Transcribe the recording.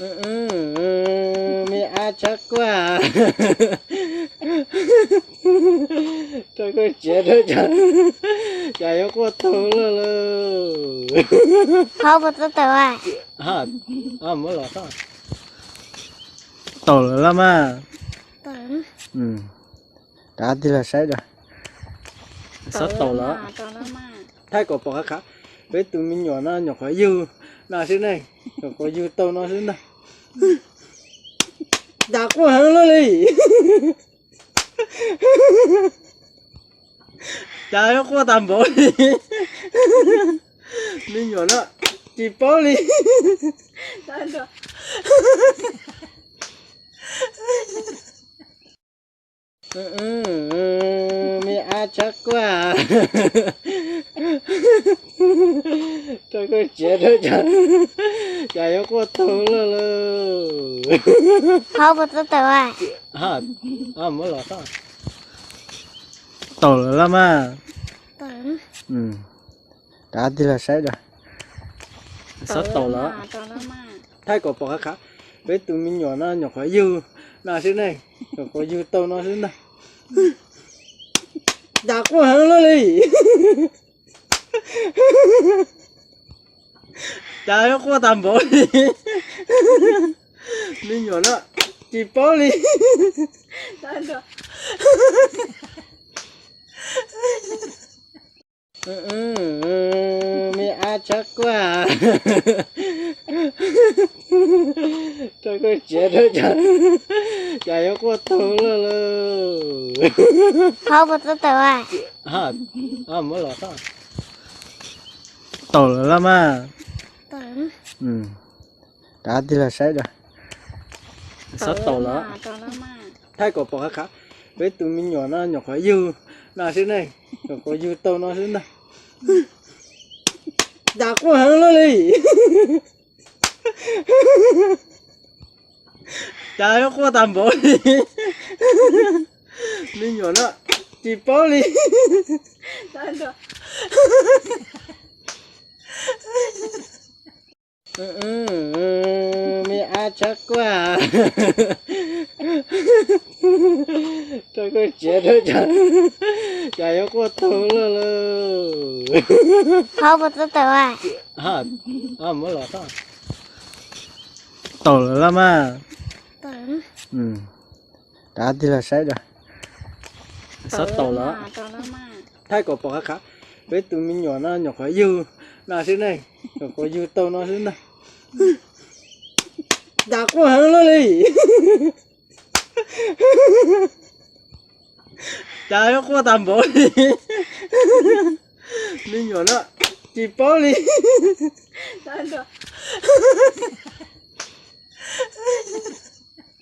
嗯嗯，没阿吃过啊。这个节日讲，加油过头了喽。好，我知道啊。哈，啊，没了哈。到了了嘛。到了。嗯。 ຕາຕິລະໄຊດອກ ສະໂຕລະ ໄທກໍປອກຄະ ເປັນຕູມີຫຍວນນະ ຫຍວນຄອຍຢູ່ນະຊິໄນ ຫຍວນຄອຍຢູ່ໂຕນະຊິນະ ດາກວາຫັງເລີຍ ດາກວາຕາມບໍ ມີຫຍວນນະ ຈີປອລີ 嗯嗯，没阿吃过啊。这个节日讲，加油过头了喽。好，我知道啊。哈，啊，没了哈。到了了嘛。到了。嗯。 ຕາຕິລະໄຊດອກ ສະໂຕລະ ໄທກໍປອກຄະ ເປັນຕູມີຫຍວນນະ ຫຍວນຄອຍຢູ່ນະຊິໄນ ຫຍວນຄອຍຢູ່ໂຕນະຊິນະ ດາກວາຫັງເລີຍ ດາກວາຕາມບໍ ມີຫຍວນນະ ຈີປອລີ 嗯嗯，没阿吃过啊。这个节日讲，加油过头了喽。好，我知道啊。哈，啊，没了哈。到了了嘛。到了。嗯。 ຕາຕິລະໄຊດອກ ສະໂຕລະ ໄທກໍປອກຄະ ເປັນຕູມີຫຍວນນະ ຫຍວນຄອຍຢູ່ນະຊິໄນ ຫຍວນຄອຍຢູ່ໂຕນະຊິນະ ດາກວາຫັງເລີຍ ດາກວາຕາມບໍ ມີຫຍວນນະ ຈີປອລີ 嗯嗯，没阿吃过啊。这个节日讲，加油过头了喽。好，我知道啊。哈，啊，没了哈。到了了嘛。到了。嗯。 ຕາຕິລະໄຊດອກ ສະໂຕລະ ໄທກໍປອກຄະ ເປັນຕູມີຫຍວນນະ ຫຍວນຄອຍຢູ່ນະຊິໄນ ຫຍວນຄອຍຢູ່ໂຕນະຊິນະ ດາກວາຫັງເລີຍ ດາກວາຕາມບໍ ມີຫຍວນນະ ຈີປອລີ